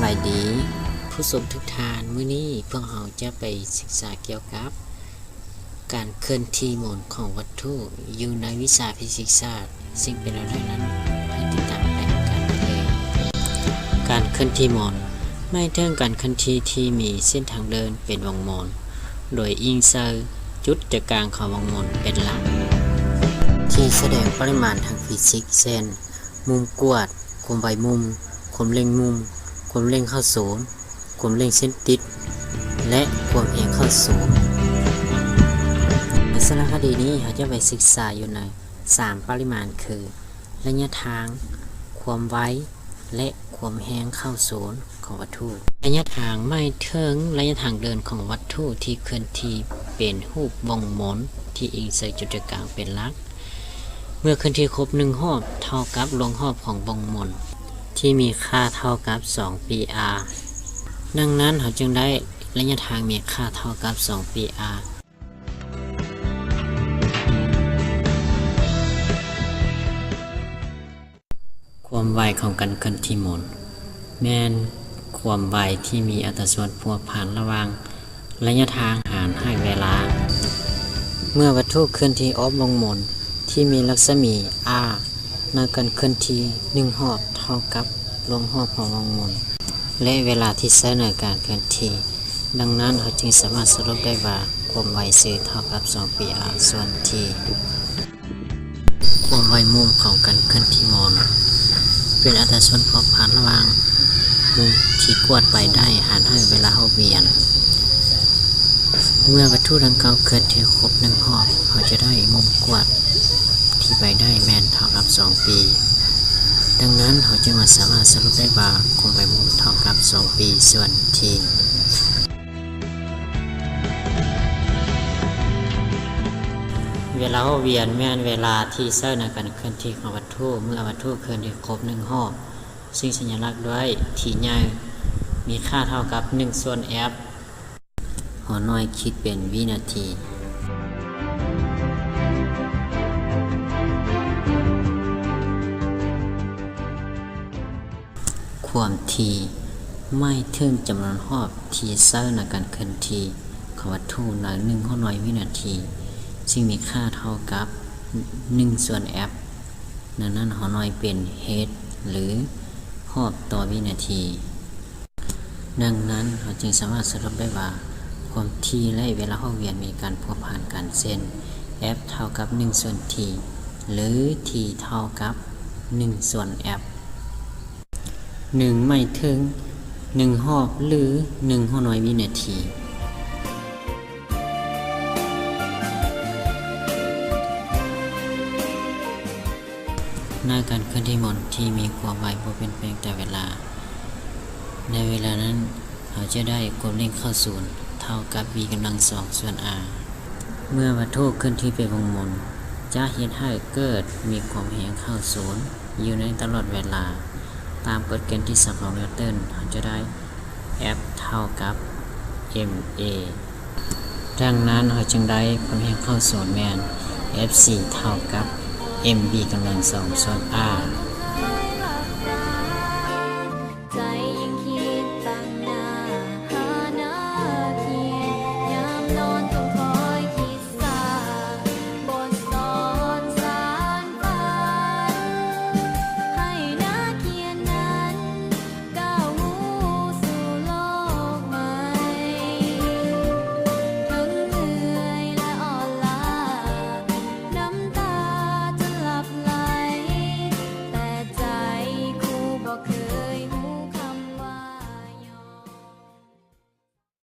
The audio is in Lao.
ສະບາຍດີຜູ້ຊົມທຸກທ່ານ, ມື້ນີ້ພວກເຮົາຈະໄປສຶກສາກ່ຽວກັບການເຄື່ອນທີ່ໝູນຂອງວັດຖຸຢູ່ໃນວິຊາຟີຊິກສາດ, ສິ່ງເປັນແນວໃດນັ້ນ ໃຫ້ຕິດຕາມໄປນຳກັນເລີຍ. ການເຄື່ອນທີ່ໝູນ ໝາຍເຖິງການເຄື່ອນທີ່ທີ່ມີເສັ້ນທາງເດີນເປັນວົງໝູນ ໂດຍອີງໃສ່ຈຸດໃຈກາງຂອງວົງໝູນເປັນຫຼັກ, ທີ່ສະແດງປະລິມານທາງຟີຊິກ ເຊັ່ນ ມຸມກວດ, ຄວາມໄວມຸມ, ຄວາມເລັ່ງມຸມ, ຄວາມເລັ່ງເຂົ້າສູນ, ຄວາມເລັ່ງເສັ້ນຕິດ ແລະ ຄວາມແຮງເຂົ້າສູນ. ໃນສາລະຄະດີນີ້ ເຮົາຈະໄປສຶກສາຢູ່ໃນສາມປະລິມານຄື ໄລຍະທາງ, ຄວາມໄວ ແລະ ຄວາມແຮງເຂົ້າສູນຂອງວັດຖຸ. ໄລຍະທາງ ໝາຍເຖິງໄລຍະທາງເດີນຂອງວັດຖຸທີ່ເຄື່ອນທີ່ເປັນຮູບວົງໝູນທີ່ອີງໃສ່ຈຸດໃຈກາງເປັນຫຼັກ. ເມື່ອເຄື່ອນທີ່ຄົບໜຶ່ງຮອບ ເທົ່າກັບລວງຮອບຂອງວົງໝູນ ທີ່ມີຄ່າເທົ່າກັບສອງປີ R. ດັ່ງນັ້ນ ເຮົາຈຶ່ງໄດ້ໄລຍະທາງມີຄ່າເທົ່າກັບສອງປີ R. ຄວາມໄວຂອງການເຄື່ອນທີ່ໝູນ ແມ່ນຄວາມໄວທີ່ມີອັດຕາສ່ວນພົວພັນລະຫວ່າງໄລຍະທາງຫານໃຫ້ເວລາ. ເມື່ອວັດຖຸເຄື່ອນທີ່ອອບວົງໝູນທີ່ມີລັກສະໝີ R ໃນການເຄື່ອນທີ່ໜຶ່ງຮອບເທົ່າກັບລວງຮອບຂອງວົງໝູນ ແລະ ເວລາທີ່ໃຊ້ໃນການເຄື່ອນທີ່. ດັ່ງນັ້ນ ເຮົາຈຶ່ງສາມາດສະຫຼຸບໄດ້ວ່າ ຄວາມໄວຊື່ເທົ່າກັບສອງປີ R ສ່ວນ T. ຄວາມໄວມຸມຂອງການເຄື່ອນທີ່ໝູນ ເປັນອັດຕາສ່ວນພົວພັນລະຫວ່າງມຸມທີ່ກວດໄປໄດ້ຫານໃຫ້ເວລາຮອບວຽນ. ເມື່ອວັດຖຸດັ່ງກ່າວເຄື່ອນທີ່ຄົບໜຶ່ງຮອບ ເຮົາຈະໄດ້ມຸມກວດທີ່ໄປໄດ້ແມ່ນເທົ່າກັບສອງປີ. ດັ່ງນັ້ນ ເຮົາຈຶ່ງວ່າສາມາດສະຫຼຸບໄດ້ວ່າ ຄວາມໄວມຸມເທົ່າກັບສອງປີ ສ່ວນ T. ເວລາຮອບວຽນແມ່ນເວລາທີ່ໃຊ້ໃນການເຄື່ອນທີ່ຂອງວັດຖຸ ເມື່ອວັດຖຸເຄື່ອນທີ່ຄົບໜຶ່ງຮອບ, ຊຶ່ງສັນຍາລັກດ້ວຍ T ໃຫຍ່ ມີຄ່າເທົ່າກັບໜຶ່ງສ່ວນ F ຫໍນ້ອຍຄິດເປັນວິນາທີ. ຄວາມ T ໝາຍເຖິງຈຳນວນຮອບທີ່ໃຊ້ໃນການເຄື່ອນທີ່ຂອງວັດຖຸໃນໜຶ່ງຫົວໜ່ວຍວິນາທີ, ຊຶ່ງມີຄ່າເທົ່າກັບໜຶ່ງສ່ວນ F. ດັ່ງນັ້ນ ຫົວໜ່ວຍເປັນ H ຫຼື ຮອບຕໍ່ວິນາທີ. ດັ່ງນັ້ນ ເຮົາຈຶ່ງສາມາດສະຫຼຸບໄດ້ວ່າ ຄວາມ T ແລະ ເວລາຮອບວຽນມີການພົວພັນກັນ ເຊັ່ນ F ເທົ່າກັບໜຶ່ງສ່ວນ T ຫຼື T ເທົ່າກັບໜຶ່ງສ່ວນ F. ໜຶ່ງໝາຍເຖິງໜຶ່ງຮອບ ຫຼື ໜຶ່ງຫົວໜ່ວຍວິນາທີ. ໃນການເຄື່ອນທີ່ໝູນທີ່ມີຄວາມໄວບໍ່ປ່ຽນແປງຕາມເວລາ, ໃນເວລານັ້ນ ເຮົາຈະໄດ້ຄວາມເລັ່ງເຂົ້າສູນເທົ່າກັບ v ກຳລັງສອງສ່ວນ r. ເມື່ອວັດຖຸເຄື່ອນທີ່ເປັນວົງໝູນ ຈະເຮັດໃຫ້ເກີດມີຄວາມແຮງເຂົ້າສູນຢູ່ໃນຕະຫຼອດເວລາ. ຕາມກົດແກນທີ່ສາມຂອງນິວຕັນ ເຮົາຈະໄດ້ F ເທົ່າກັບ ma. ດັ່ງນັ້ນ ເຮົາຈຶ່ງໄດ້ຄວາມແຮງເຂົ້າສູນແມ່ນ F c ເທົ່າກັບ mv ກຳລັງສອງສ່ວນ r.